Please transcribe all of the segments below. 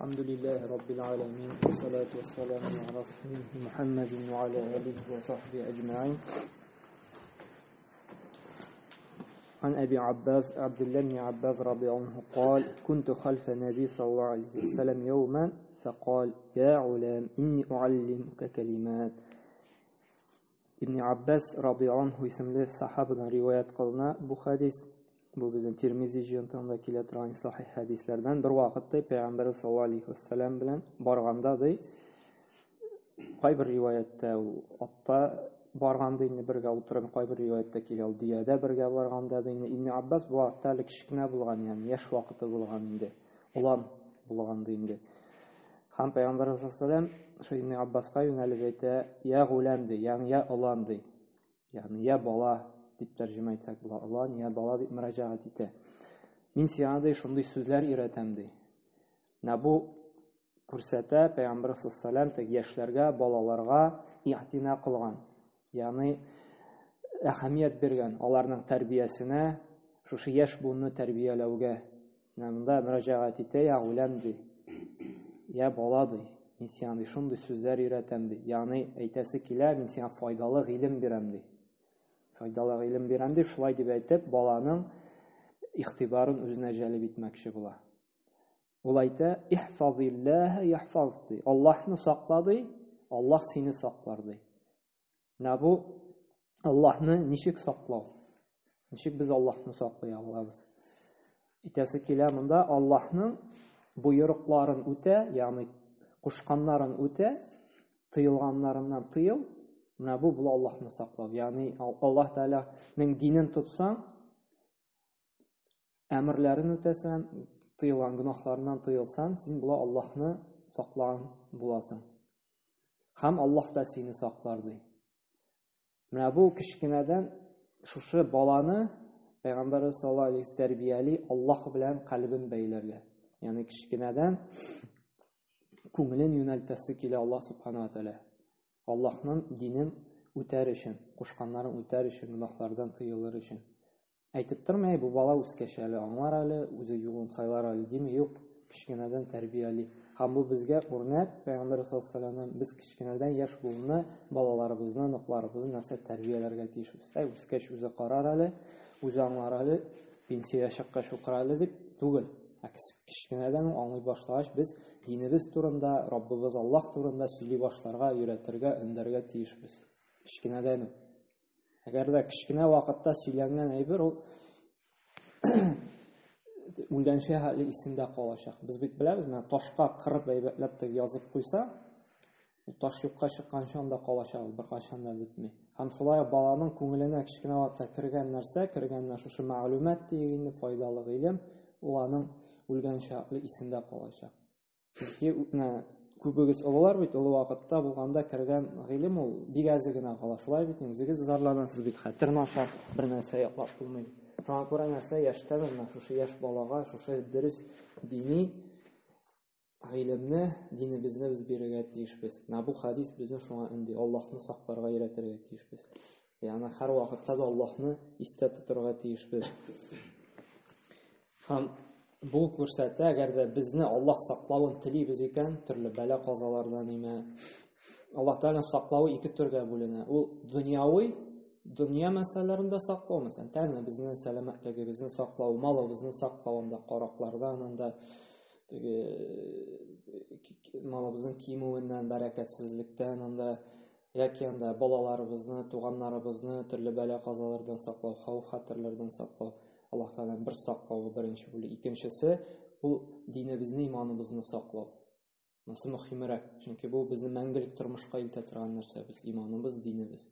Алхамдулиллаһи раббил аламин. Вассалату вассаламу аля расулихи Мухаммадин ва аля алихи ва сахбихи аджмаин. عن أبي عباس عبد الله بن عباس رضي الله عنه قال: كنت خلف النبي صلى الله عليه وسلم يوما فقال: يا غلام إني أعلمك كلمات. Ибн Аббас радыяллаһу анһу исемле сахабадан риваять кылына бу хадис. Бу безнең Тирмизи җыентыгында килә торган сахих хадисләрдән. Бер вакытта Пәйгамбәр саллаллаһу алейхи вәссәлам белән барганда ди, кайбер риваятта ул атта барганда инде бергә утырып, кайбер риваятта килә ул дөядә бергә барганда ди. Инде Ибн Аббас бу вакытта әле кечкенә булган, ягъни яшь вакыты булган инде, улан булган ди инде. Һәм Пәйгамбәр саллаллаһу алейһи вәссәлам шул Ибн Аббаска юнәлеп әйтә: "Я гулам" ди, ягъни я олан ди. Ягъни я бала дип тәрҗемә итсәк була, олан я бала дип мөрәҗәгать итә. Мин сиңа ди шундый сүзләр өйрәтәм ди. Менә бу күрсәтә Пәйгамбәр саллаллаһу алейһи вәссәлам теге яшьләргә, балаларга игътина кылган. Ягъни әһәмият биргән аларның тәрбиясенә, шушы яшь буынны тәрбияләүгә. Менә монда мөрәҗәгать итә, я гулам ди. Я бала ди. Мин сиңа ди шундый сүзләр өйрәтәм ди. Ягъни әйтәсе килә, мин сиңа файдалы гыйлем бирәм ди. Файдалы гыйлем бирәм дип, шулай дип әйтеп, баланың игътибарын үзенә җәлеп итмәкче була. Ул әйтә: "Ихфазиллаһа яхфаз" ди. Аллаһны сакла ди, Аллаһ сине саклар ди. Менә бу Аллаһны ничек саклау? Ничек без Аллаһны саклый алабыз? Әйтәсе килә монда Аллаһның боерыкларын үтә, ягъни кушканнарын үтә, тыелганнарыннан тыел. Менә бу була Аллаһны саклау. Ягъни Аллаһ Тәгаләнең динен тотсаң, әмерләрен үтәсәң, тыелган гөнаһларыннан тыелсаң, син була Аллаһны саклаган буласың. Һәм Аллаһ та сине саклар ди. Менә бу кечкенәдән шушы баланы Пәйгамбәрбез саллаллаһу алейһи вәсәлләм тәрбияли Аллаһ белән кальбен бәйләргә. Ягъни кечкенәдән күңелен юнәлтәсе килә Аллаһ субхана ва тәгалә. Аллаһның динен үтәр өчен, кушканнарын үтәр өчен, гөнаһлардан тыелыр өчен. Әйтеп тормый, бу бала үскәч әле аңлар әле, үзе юлын сайлар әле дими, юк, кечкенәдән тәрбияли. Һәм бу безгә үрнәк, Пәйгамбәр саллаллаһу алейһи ва без кечкенәдән яшь буынны, балаларыбызны, оныкларыбызны нәрсә тәрбияләргә тиешбез. Әй, үскәч үзе карар әле, үзе аңлар әле, пенсиягә чыккач укыр әле дип түгел. Ә кечкенәдән үк аңлый башлагач, без динебез турында, Раббыбыз Аллаһ турында сөйли башларга, өйрәтергә, өндәргә тиешбез. Кечкенәдән үк. Әгәр дә кечкенә вакытта сөйләнгән әйбер ул үлгәнчә хәтле исендә калачак. Без бит беләбез, менә ташка кырып әйбәтләп теге язып куйса, ул таш юкка чыкканчы анда калачак, ул беркайчан да бетми. Һәм шулай ук баланың күңеленә кечкенә вакытта кергән нәрсә, кергән менә шушы мәгълүмат диек инде, файдалы гыйлем, ул аның үлгәнчә хәтле исендә калачак. Чөнки менә күбегез олылар бит, олы вакытта булганда кергән гыйлем ул бик әзе генә кала. Шулай бит, үзегез зарланасыз бит, хәтер начар, бер нәрсә ятлап булмый. Шуңа күрә нәрсә яшьтән менә шушы яшь балага шушы дөрес дини гыйлемне, динебезне без бирергә тиешбез. Менә бу хадис безне шуңа өнди, Аллаһны сакларга өйрәтергә тиешбез. Ягъни һәр вакытта да Аллаһны истә тотарга тиешбез. Һәм бу күрсәтә, әгәр дә безне Аллаһ саклавын телибез икән, төрле бәла-казалардан име, Аллаһ Тәгаләнең саклавы ике төргә бүленә. Ул дөньяви, дөнья мәсьәләләрендә саклау, мәсәлән, тәнебезне, сәламәтлегебезне саклау, малыбызны саклау, анда караклардан, анда теге малыбызның кимүеннән, бәрәкәтсезлектән, анда яки анда балаларыбызны, туганнарыбызны төрле бәла-казалардан саклау, хәвеф-хәтерләрдән саклау. Аллаһ Тәгаләнең бер саклавы беренче бүлек. Икенчесе ул динебезне, иманыбызны саклау. Монысы мөһимрәк, чөнки бу безне мәңгелек тормышка илтә торган нәрсә без, иманыбыз, динебез.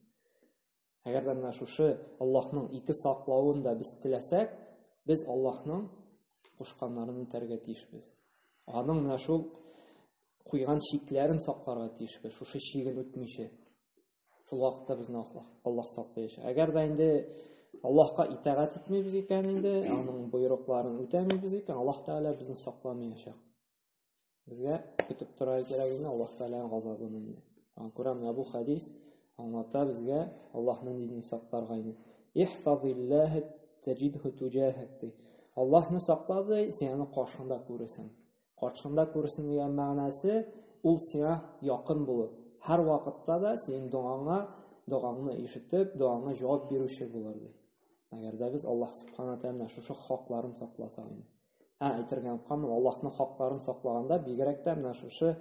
Әгәр дә менә шушы Аллаһның ике саклавын да без теләсәк, без Аллаһның кушканнарын үтәргә тиешбез. Аның менә шул куйган чикләрен сакларга тиешбез, шушы чиген үтмичә. Шул вакытта безне Аллаһ, Аллаһ саклаячак. Әгәр дә инде Аллаһка итагать итмибез икән инде, аның боерыкларын үтәмибез икән, Аллаһ Тәгалә безне сакламаячак. Безгә көтеп торырга кирәк инде Аллаһ Тәгаләнең газабын инде. Аңа күрә менә бу хадис аңлата безгә Аллаһның динен сакларга инде. Ихфазиллаһ таҗидһу туҗаһак ди. Аллаһны сакла ди, син аны каршыңда күрерсең. Каршыңда күрсен дигән мәгънәсе, ул сиңа якын булыр. Һәр вакытта да синең догаңа, догаңны ишетеп, догаңа җавап бирүче булыр ди. Әгәр дә без Аллаһ субхана тәгаләнең шушы хакларын сакласак инде. Ә әйтергә онытканмын, Аллаһның хакларын саклаганда бигрәк тә менә шушы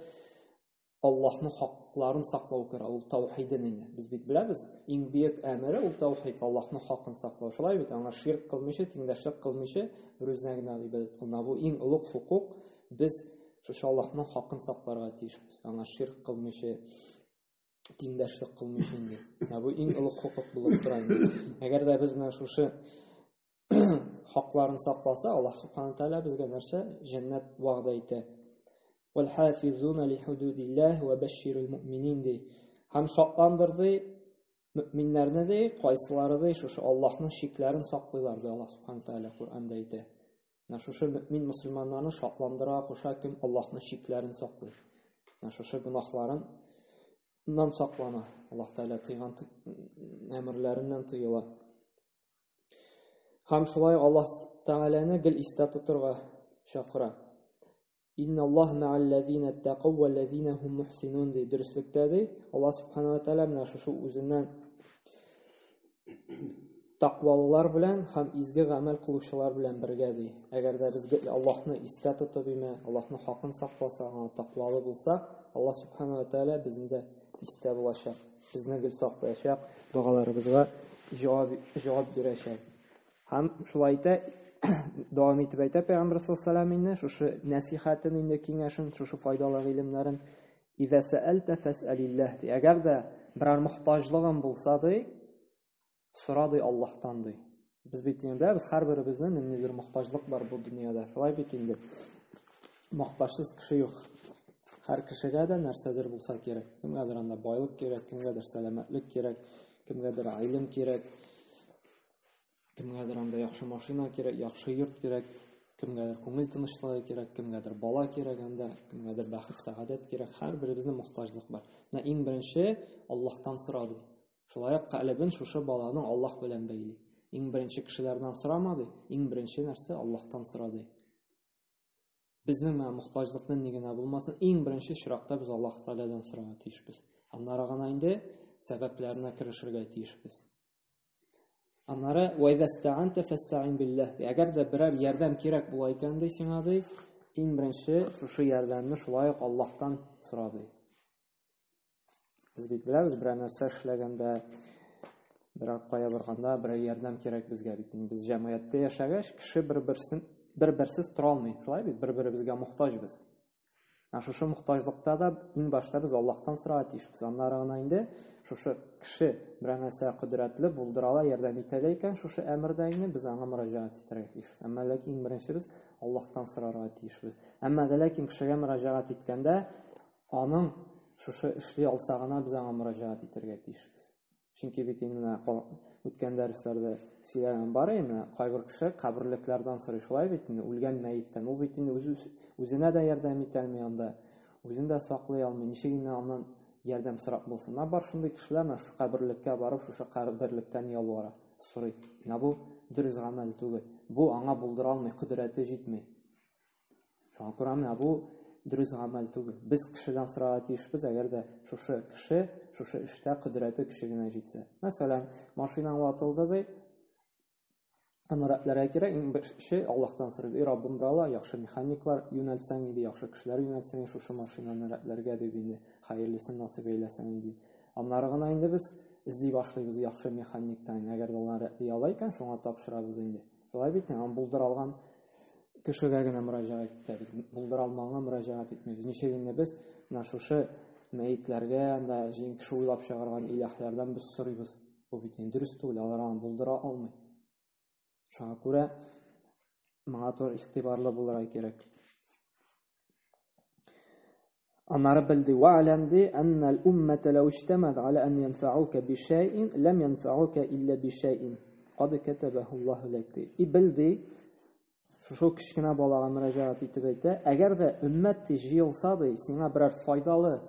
Аллаһның хакларын саклау керә, ул таухидын инде. Без бит беләбез, иң бөек әмере ул таухид, Аллаһның хакын саклау. Шулай бит, аңа ширк кылмыйча, тиңдәшлек кылмыйча, бер үзенә генә гыйбадәт кылына. Бу иң олуг хукук. Без шушы Аллаһның хакын сакларга тиешбез. Аңа ширк кылмыйча, тиңдәшлек кылмыйча инде. Менә бу иң олуг хукук булып тора инде. Әгәр дә без менә шушы хакларын сакласа, Аллаһ субхана тәгалә безгә нәрсә? Җәннәт вәгъдә итә. Вал-хафизуна ли худудиллаһ ва башширил муъминин ди. Һәм шатландыр ди мөминнәрне ди, кайсылары ди шушы Аллаһның чикләрен саклыйлар ди Аллаһ субхана тәгалә Коръәндә әйтә. Менә шушы мөмин мөселманнарны шатландыра куша кем Аллаһның чикләрен саклый. Менә шушы гөнаһларын нан саклана. Аллаһ Тәгалә тыйган әмерләреннән тыела. Һәм шулай Аллаһ Тәгаләне гел истә тотырга чакыра. Инналлаһ мә'алләзина тәкау вәлләзина һум мухсинун ди. Дөреслектә ди, Аллаһ субхана ва тәгалә менә шушы үзеннән тәкъвалылар белән һәм изге гамәл кылучылар белән бергә ди. Әгәр дә без гел Аллаһны истә тотып име, Аллаһның хакын сакласак, аңа тәкъвалы булсак, Аллаһ субхана ва тәгалә безне дә истә булачак, безне гел саклаячак, догаларыбызга җавап җавап бирәчәк. Һәм шулай итә, дәвам итеп әйтә Пәйгамбер саллаллаһу алейһи инде шушы нәсихәтен инде киңәшен, шушы файдалы гыйлемнәрен Иза сәәлтә фәсәлилләһ ди. Әгәр дә берәр мохтаҗлыгың булса ди, сора ди Аллаһтан ди. Без бит инде беләбез, һәрберебезнең ниндидер мохтаҗлык бар бу дөньяда. Шулай бит инде. Мохтаҗсыз кеше юк. Һәр кешегә дә нәрсәдер булса кирәк. Кемгәдер анда байлык кирәк, кемгәдер сәламәтлек кирәк, кемгәдер гыйлем кирәк. Кемгәдер анда яхшы машина кирәк, яхшы йорт кирәк, кемгәдер күңел тынычлыгы кирәк, кемгәдер бала кирәк анда, кемгәдер бәхет, сәгадәт кирәк. Һәрберебезнең мохтаҗлык бар. Менә иң беренче Аллаһтан сора ди. Шулай ук калебен шушы баланың Аллаһ белән бәйли. Иң беренче кешеләрдән сорама ди, иң беренче нәрсә Аллаһтан сора ди. Безнең менә мохтаҗлык нинди генә булмасын, иң беренче чиратта без Аллаһ Тәгаләдән сорарга тиешбез. Аннары гына инде сәбәпләренә керешергә тиешбез. Аннары вәйдәстәгәнтә фәстәгин билләһ ди. Әгәр дә берәр ярдәм кирәк була икән ди сиңа ди, иң беренче шушы ярдәмне шулай ук Аллаһтан сора ди. Без бит беләбез, берәр нәрсә эшләгәндә, берәр кая барганда берәр ярдәм кирәк безгә бит. Инде без җәмгыятьтә яшәгәч, кеше бер-берсен бер-берсез тора алмый. Шулай бит, бер-беребезгә мохтаҗбыз. Ә шушы мохтаҗлыкта да иң башта без Аллаһтан сорарга тиешбез. Аннары гына инде шушы кеше берәр нәрсә кодрәтле булдыра ала, ярдәм итә ала икән, шушы әмердә инде без аңа мөрәҗәгать итәргә тиешбез. Әмма ләкин иң беренче без Аллаһтан сорарга тиешбез. Әмма дә ләкин кешегә мөрәҗәгать иткәндә аның шушы эшли алса гына без аңа мөрәҗәгать итәргә тиешбез. Чөнки бит инде менә үткән дәресләрдә сөйләгән бар инде, менә кайбер кеше каберлекләрдән сорый, шулай бит инде, үлгән мәеттән. Ул бит инде үз үзенә дә ярдәм итә алмый анда, үзен дә саклый алмый, ничек инде аннан ярдәм сорап булсын. Менә бар шундый кешеләр, менә шушы каберлеккә барып, шушы каберлектән ялвара, сорый. Менә бу дөрес гамәл түгел. Бу аңа булдыра алмый, кодрәте җитми. Шуңа күрә менә бу дөрес гамәл түгел. Без кешедән сорарга тиешбез, әгәр дә шушы кеше шушы эштә кодрәте көче генә җитсә. Мәсәлән, машинаң ватылды ди, аны рәтләргә кирәк, иң беренче Аллаһтан сорый. Эй, Раббым, бер яхшы механиклар юнәлтсәң иде, яхшы кешеләр юнәлтсәң иде, шушы машинаны рәтләргә дип инде, хәерлесен насыйп әйләсәң иде. Аннары гына инде без эзли башлыйбыз яхшы механиктан. Әгәр дә алар рәтли ала икән, шуңа тапшырабыз инде. Шулай бит, аны булдыра алган кешегә генә мөрәҗәгать итәбез. Булдыра алмаганга мөрәҗәгать итмибез. Ничек инде без менә шушы мәетләргә, анда җыен кеше уйлап чыгарган иләһләрдән без сорыйбыз. Бу бит инде дөрес түгел, алар аны булдыра алмый. Шуңа күрә моңа тур игътибарлы булырга кирәк. Аннары белде, вә'ләм ди, әннәл уммәтә ләү иҗтәмәт галә ән янфәгука бишәйин, ләм янфәгука илля бишәйин. Кад кәтәбәһуллаһу ләк ди. И бел ди, шушы кечкенә балага мөрәҗәгать итеп әйтә, әгәр дә өммәт ди җыелса ди, сиңа берәр файдалы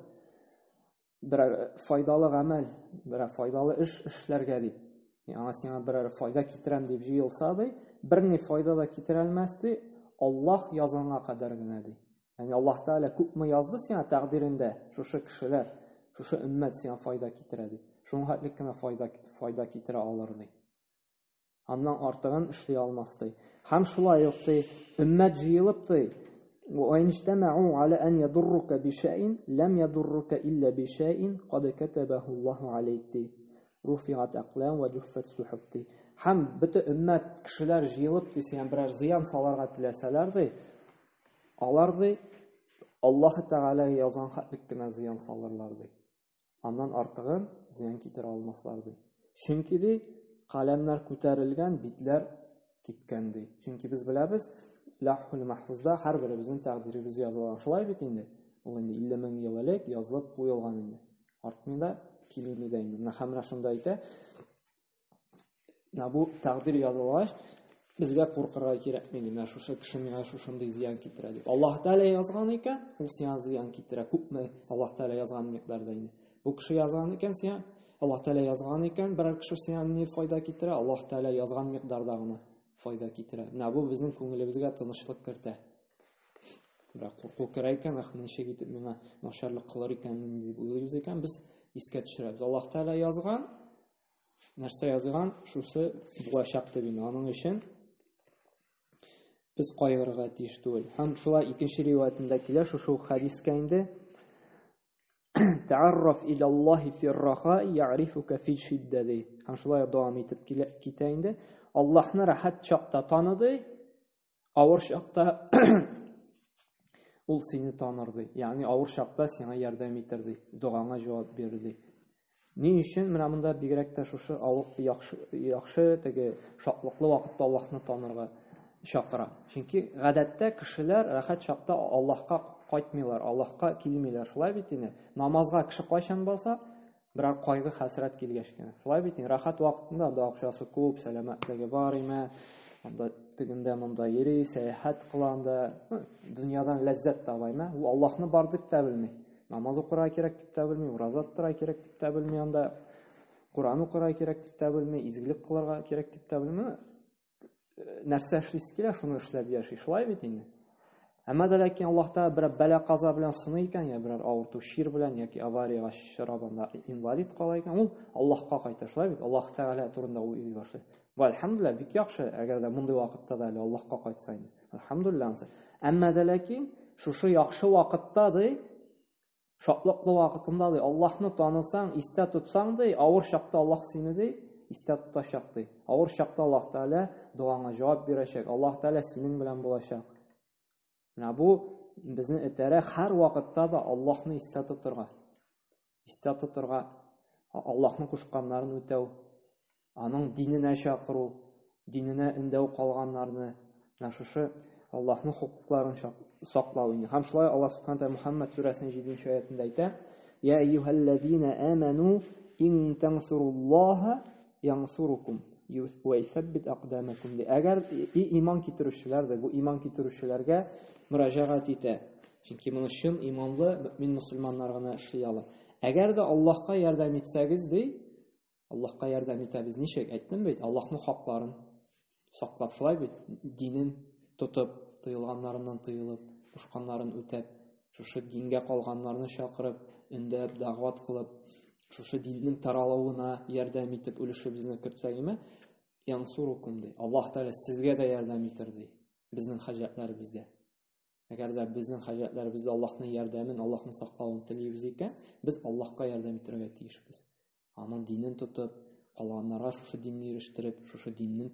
берәр файдалы гамәл, берәр файдалы эш эшләргә дип, аңа сиңа берәр файда китерәм дип җыелса ди, берни файда да китерә алмас ди, Аллаһ язганга кадәр генә ди. Ягъни Аллаһ Тәгалә күпме язды сиңа тәкъдирендә, шушы кешеләр, шушы өммәт сиңа файда китерә дип. Шуңа хәтлек кенә файда китерә алыр ди. Аннан артыгын эшли алмас ди. Һәм шулай ук ди, өммәт җыелып ди, وَإِنْ اجْتَمَعُوا عَلَى أَنْ يَضُرُّكَ بِشَيْءٍ لَمْ يَضُرُّكَ إِلَّا بِشَيْءٍ قَدْ كَتَبَهُ اللَّهُ عَلَيْكَ ди. Руфиғат әкълам вә җуффат сухуф ди. Һәм бөтен өммәт кешеләр җыелып ди, сиңа берәр зыян саларга теләсәләр ди, алар ди Аллаһ Тәгалә язган хәтлек кенә зыян салырлар ди. Аннан артыгын зыян китерә алмаслар ди. Чөнки ди каләмнәр күтәрелгән, битләр кипкән ди. Чөнки без беләбез, Ләүхул Мәхфузда һәрберебезнең тәкъдиребез язылган. Шулай бит инде. Ул инде 50 мең ел элек язылып куелган инде. Артмый да, кимеми дә инде. Менә һәм менә шунда әйтә. Менә бу тәкъдир язылгач, безгә куркырга кирәкми. Менә шушы кеше миңа шушындый зыян китерә дип. Аллаһ Тәгалә язган икән, ул сиңа зыян китерә. Күпме Аллаһ Тәгалә язган микъдарда инде. Бу кеше язган икән сиңа, Аллаһ Тәгалә язган икән, берәр кеше сиңа ни файда китерә, Аллаһ Тәгалә язган микъдарда гына файда китерә. Менә бу безнең күңелебезгә тынычлык кертә. Берәр курку керә икән, ах, ничек итеп миңа начарлык кылыр икән дип уйлыйбыз икән, без искә төшерәбез. Аллаһ Тәгалә язган, нәрсә язган, шусы булачак дип инде. Аның өчен без кайгырырга тиеш түгел. Һәм шулай икенче риваятендә килә, шушы ук хәдискә инде. Тәарраф илаллаһи фирраха яърифука фи шиддә ди. Һәм шулай дәвам итеп китә инде. Аллаһны рәхәт чакта таны ди, авыр чакта ул сине таныр ди. Ягъни авыр чакта сиңа ярдәм итер ди, догаңа җавап бирер ди. Ни өчен менә монда бигрәк тә шушы яхшы, яхшы теге шатлыклы вакытта Аллаһны танырга чакыра? Чөнки гадәттә кешеләр рәхәт чакта Аллаһка кайтмыйлар, Аллаһка килмиләр. Шулай бит инде. Намазга кеше кайчан баса? Берәр кайгы, хәсрәт килгәч кенә. Шулай бит инде. Рәхәт вакытында анда акчасы күп, сәламәтлеге бар име, анда тегендә монда йөри, сәяхәт кыла анда, дөньядан ләззәт таба име. Ул Аллаһны бар дип тә белми. Намаз укырга кирәк дип тә белми, ураза тотарга кирәк дип тә белми анда, Коран укырга кирәк дип тә белми, изгелек кылырга кирәк дип тә белми. Нәрсә эшлисе килә, шуны эшләп яши. Шулай бит инде. Әмма дә ләкин Аллаһ Тәгалә берәр бәла-каза белән сыный икән, я берәр авырту чир белән яки авариягә очрап анда инвалид кала икән, ул Аллаһка кайта. Шулай бит? Аллаһ Тәгалә турында уйлый башлый. Бу әлхәмдүлилләһ бик яхшы, әгәр дә мондый вакытта да әле Аллаһка кайтса инде. Әлхәмдүлилләһ. Әмма дә ләкин шушы яхшы вакытта ди, шатлыклы вакытында ди, Аллаһны танысаң, истә тотсаң ди, авыр чакта Аллаһ сине ди, истә тотачак ди. Авыр чакта Аллаһ Тәгалә догаңа җавап бирәчәк, Аллаһ Тәгалә синең белән булачак. Менә бу безне этәрә һәр вакытта да Аллаһны истә тотырга. Истә тотырга, Аллаһның кушканнарын үтәү, аның диненә чакыру, диненә өндәү калганнарны, менә шушы Аллаһның хокукларын саклау инде. Һәм шулай Аллаһ Субхану тәгалә Мухаммад сүрәсенең 7 аятында әйтә: "Я әйюһәлләзина аману ин тансуруллаһа янсурукум ва юсаббит акдамакум". Әгәр иман китерүчеләр дә бу иман китерүчеләргә мөрәҗәгать итә. Чөнки моны чын иманлы мөмин мөселманнар гына эшли ала. Әгәр дә Аллаһка ярдәм итсәгез, ди, Аллаһка ярдәм итәбез ничек? Әйттем бит, Аллаһның хакларын саклап, шулай бит, динен тотып, тыелганнарыннан тыелып, кушканнарын үтәп, шушы дингә калганнарны чакырып, өндәп, дәгъват кылып, шушы диннең таралуына ярдәм итеп өлешебезне кертсәк име, янсурукум ди. Аллаһ Тәгалә сезгә дә ярдәм итер ди, безнең хаҗәтләребездә. Әгәр дә безнең хаҗәтләребездә Аллаһның ярдәмен, Аллаһның саклавын телибез икән, без Аллаһка ярдәм итәргә тиешбез. Аның динен тотып, калганнарга шушы динне ирештереп, шушы диннең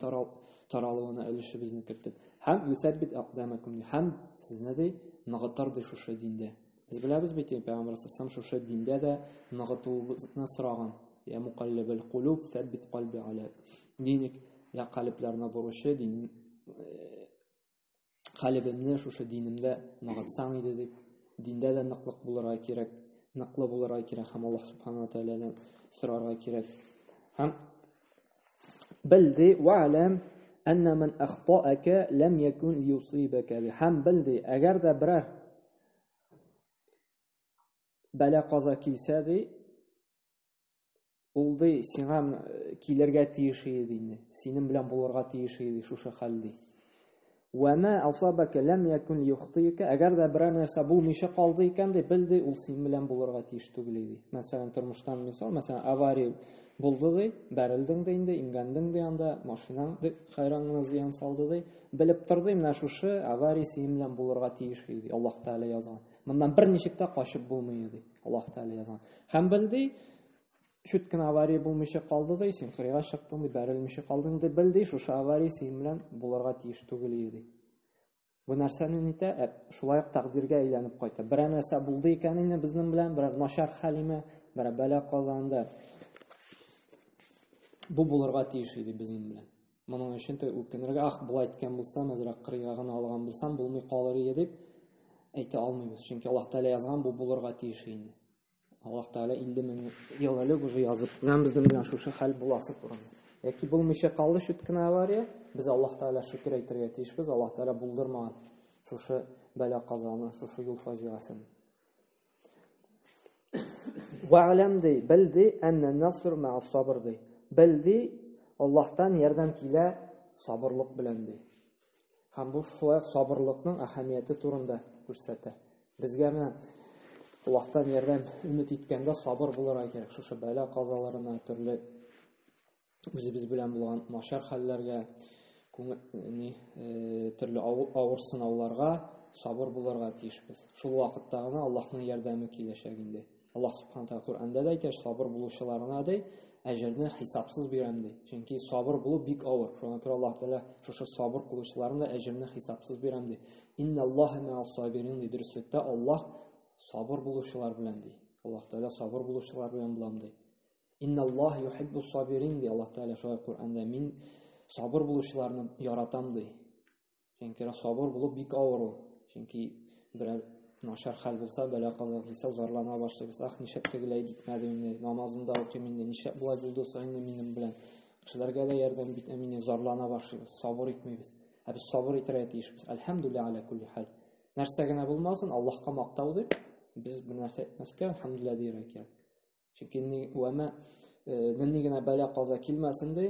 таралуына өлешебезне кертеп, һәм юсәббит акдамакум, һәм сезне ди ныгытыр ди шушы диндә. Без беләбез бит, Пәйгамбәр саллаллаху шушы диндә дә ныгытуыбызны сораган. Я мукаллибал кулуб, сәббит кальби аля диник, я калебләрне боручы, динин калебемне шушы динемдә ныгытсаң иде дип, диндә дә ныклык булырга кирәк, ныклы булырга кирәк һәм Аллаһ субхана тәгаләдән сорарга кирәк. Һәм белде, вәләм әннә ман ахтаака ләм якун лиюсибака. Һәм белде, әгәр дә берәр бәла каза килсә ди, Ул ди, сиңа килергә тиеш иде инде. Синең белән булырга тиеш иде шушы хәл ди. Вә ма асабака ләм якун лиюхтыйка, әгәр дә берәр нәрсә булмыйча калды икән, ди, бел, ди, ул синең белән булырга тиеш түгел иде. Мәсәлән, тормыштан мисал, мәсәлән, авария булды, ди, бәрелдең ди инде, имгәндең ди анда, машинаң ди, хәйран гына зыян салды ди. Белеп тор ди, менә шушы авария синең белән булырга тиеш иде, Аллаһ Тәгалә язган. Моннан берничек тә качып булмый иде, Аллаһ Тәгалә язган. Һәм бел ди, чүт кенә авария булмыйча калды ди, син кырыйга чыктың ди, бәрелмичә калдың ди, бел ди, шушы авария синең белән булырга тиеш түгел иде ди. Бу нәрсәне нитә? Ә, шулай ук тәкъдиргә әйләнеп кайта. Берәр нәрсә булды икән инде безнең белән, берәр начар хәл име, берәр бәла казанды. Бу булырга тиеш иде безнең белән. Моның өчен тә үкенергә, ах, болай иткән булсам, әзрәк кырыйга гына алган булсам, булмый калыр иде дип әйтә алмыйбыз. Чөнки Аллаһ Тәгалә язган, бу булырга тиеш инде. Аллаһ Тәгалә 50 мең ел элек уже язып куйган безнең белән шушы хәл буласы турында. Яки булмыйча калды чүт кенә авария, без Аллаһ Тәгалә шөкер әйтергә тиешбез, Аллаһ Тәгалә булдырмаган шушы бәла казаны, шушы юл фаҗигасын. Вәгъләм ди, бел ди, әннә наср мә'ас сабр ди. Бел ди, Аллаһтан ярдәм килә сабырлык белән ди. Һәм бу шулай ук сабырлыкның әһәмияте турында күрсәтә. Безгә менә Аллаһтан ярдәм өмет иткәндә сабыр булырга кирәк. Шушы бәла казаларына, төрле үзебез белән булган начар хәлләргә, ни, төрле авыр сынауларга сабыр булырга тиешбез. Шул вакытта гына Аллаһның ярдәме киләчәк инде. Аллаһ Субхану тәгалә Коръәндә дә әйтә, сабыр булучыларына ди, әҗерне хисапсыз бирәм ди. Чөнки сабыр булу бик авыр. Шуңа күрә Аллаһ Тәгалә шушы сабыр кылучыларына да әҗерне хисапсыз бирәм ди. Инналлаһа мә'ас сабирин ди. Дөреслектә Аллаһ сабыр булучылар белән ди. Аллаһ Тәгалә сабыр булучылар белән булам ди. Инналлаһ юхиббу сабирин ди Аллаһ Тәгалә шулай Коръәндә. Мин сабыр булучыларны яратам ди. Чөнки сабыр булу бик авыр ул. Чөнки берәр начар хәл булса, бәла каза килсә, зарлана башлыйбыз. Ах, нишләп тегеләй итмәде инде, намазын да укыйм инде, нишләп болай булды соң инде минем белән. Кешеләргә дә ярдәм итәм инде, зарлана башлыйбыз, сабыр итмибез. Ә без сабыр итәргә тиешбез. Әлхәмдүлилләһ аля кулли хәл. Нәрсә генә булмасын, Аллаһка мактау дип, без бер нәрсә әйтмәскә, әлхәмдүлилләһ дияргә кирәк. Чөнки ни вәмә нинди генә бәла каза килмәсен ди,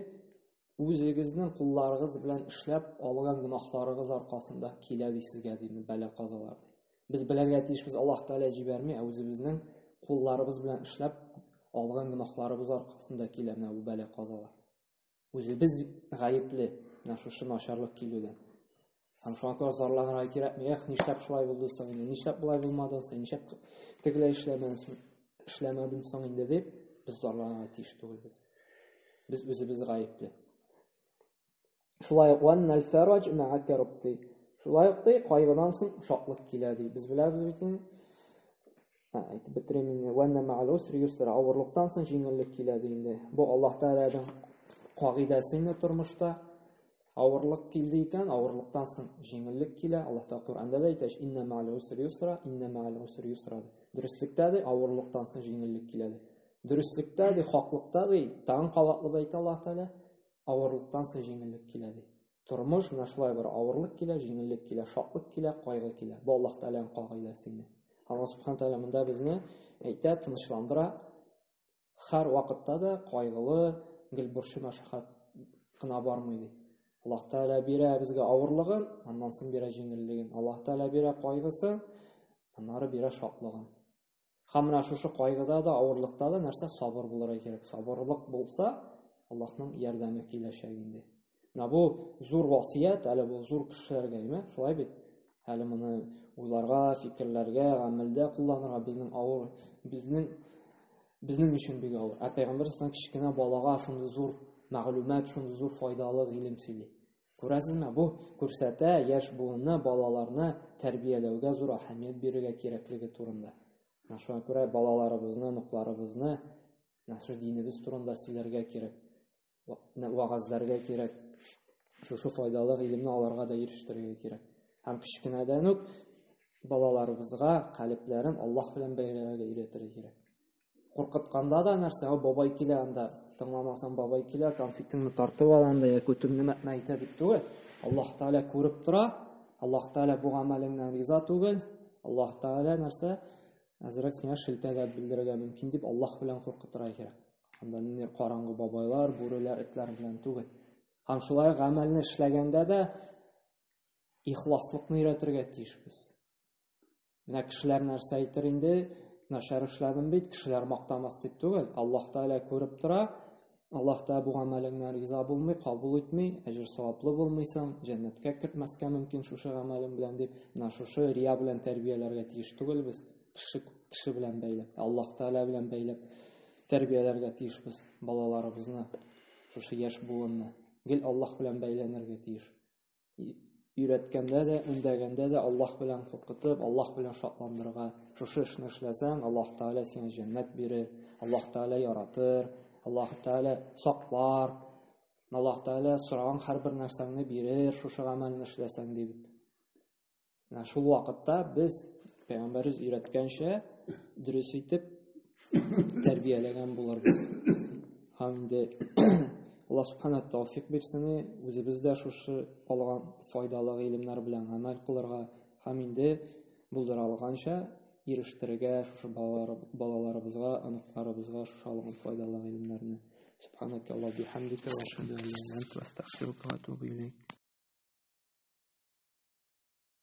үзегезнең кулларыгыз белән эшләп алган гөнаһларыгыз аркасында килә ди сезгә ди бәла казалар. Без белергә тиешбез, Аллаһ Тәгалә җибәрми, ә үзебезнең кулларыбыз белән эшләп алган гөнаһларыбыз аркасында килә менә бу бәла казалар. Үзебез гаепле менә шушы начарлык килүдән. Һәм шуңа күрә зарланырга кирәкми. Эх, нишләп шулай булды соң инде? Нишләп болай булмады соң? Нишләп тегеләй эшләмәдем, эшләмәдем соң инде дип без зарланырга тиеш түгелбез. Без үзебез гаепле. Шулай ук ваннал фараҗ ма'a карб ди. Шулай ук ди, кайгыдан соң шатлык килә ди. Без беләбез бит инде. Әйтеп бетерим инде. Ванна ма'ал усри юсра. Авырлыктан соң җиңеллек килә ди инде. Бу Аллаһ Тәгаләнең кагыйдәсе инде тормышта. Авырлык килде икән, авырлыктан соң җиңеллек килә. Аллаһ Тәгалә Коръәндә дә әйтә, инна ма'ал усри юсра, инна ма'ал усри юсра. Дөреслектә ди, авырлыктан соң җиңеллек килә ди. Дөреслектә ди, хаклыкта ди, тагын кабатлап әйтә Аллаһ Тәгалә, авырлыктан соң җиңеллек килә ди. Тормыш менә шулай бер авырлык килә, җиңеллек килә, шатлык килә, кайгы килә. Бу Аллаһ Тәгаләнең кагыйдәсе инде. Аллаһ Субхану Тәгалә монда безне әйтә, тынычландыра. Һәр вакытта да кайгылы, гел борчу мәшәкать кына бармый ди. Аллаһ Тәгалә бирә безгә авырлыгын, аннан соң бирә җиңеллеген. Аллаһ Тәгалә бирә кайгысын, аннары бирә шатлыгын. Һәм менә шушы кайгыда да, авырлыкта да нәрсә сабыр булырга кирәк. Сабырлык булса, Аллаһның ярдәме киләчәк инде. Менә бу зур васыять, әле бу зур кешеләргә, әйме? Шулай бит? Әле моны уйларга, фикерләргә, гамәлдә кулланырга безнең авыр, безнең безнең өчен бик авыр. Ә пәйгамбәр саллаллаһу кечкенә балага шундый зур мәгълүмат, шундый зур файдалы гыйлем сөйли. Күрәсезме, бу күрсәтә яшь буынны, балаларны тәрбияләүгә зур әһәмият бирергә кирәклеге турында. Менә шуңа күрә балаларыбызны, оныкларыбызны менә шул динебез турында сөйләргә кирәк, вәгазьләргә кирәк. Шушы файдалы гыйлемне аларга да ирештерергә кирәк. Һәм кечкенәдән үк балаларыбызга калебләрен Аллаһ белән бәйләргә өйрәтергә кирәк. Куркытканда да нәрсә, о, бабай килә анда, тыңламасаң бабай килә, конфетыңны тартып ала анда, я көтеңне мәтмә итә дип түгел. Аллаһ Тәгалә күреп тора, Аллаһ Тәгалә бу гамәлеңнән риза түгел. Аллаһ Тәгалә нәрсә, әзрәк сиңа шелтә дә белдерергә мөмкин дип Аллаһ белән куркытырга кирәк. Анда нинди караңгы бабайлар, бүреләр, этләр белән түгел. Һәм шулай гамәлне эшләгәндә дә Ихласлыкны өйрәтергә тиешбез. Менә кешеләр нәрсә әйтер инде, начар эшләдем бит, кешеләр мактамас дип түгел. Аллаһ Тәгалә күреп тора, Аллаһ Тәгалә бу гамәлеңнән риза булмый, кабул итми, әҗер саваплы булмыйсың, җәннәткә кертмәскә мөмкин шушы гамәлең белән дип, менә шушы рия белән тәрбияләргә тиеш түгелбез. Кеше кеше белән бәйләп, Аллаһ Тәгалә белән бәйләп тәрбияләргә тиешбез балаларыбызны, шушы яшь буынны. Гел Аллаһ белән бәйләнергә тиеш. Өйрәткәндә дә, өндәгәндә дә Аллаһ белән куркытып, Аллаһ белән шатландырырга. Шушы эшне эшләсәң, Аллаһ Тәгалә сиңа җәннәт бирер, Аллаһ Тәгалә яратыр, Аллаһ Тәгалә саклар, Аллаһ Тәгалә сораган һәрбер нәрсәңне бирер, шушы гамәлне эшләсәң дип. Менә шул вакытта без пәйгамбәребез өйрәткәнчә дөрес итеп тәрбияләгән булырбыз. Һәм инде Алла субхана тәүфик бирсен, үзебез дә шушы алган файдалы гыйлемнәр белән гамәл кылырга һәм инде булдыра алганча ирештерергә шушы балаларыбызга, оныкларыбызга шушы алган файдалы гыйлемнәрне. Субханaka Аллаһ бихамдика ва ашһаду ан ла иляха илля анта астагфирука ва атубу илейк.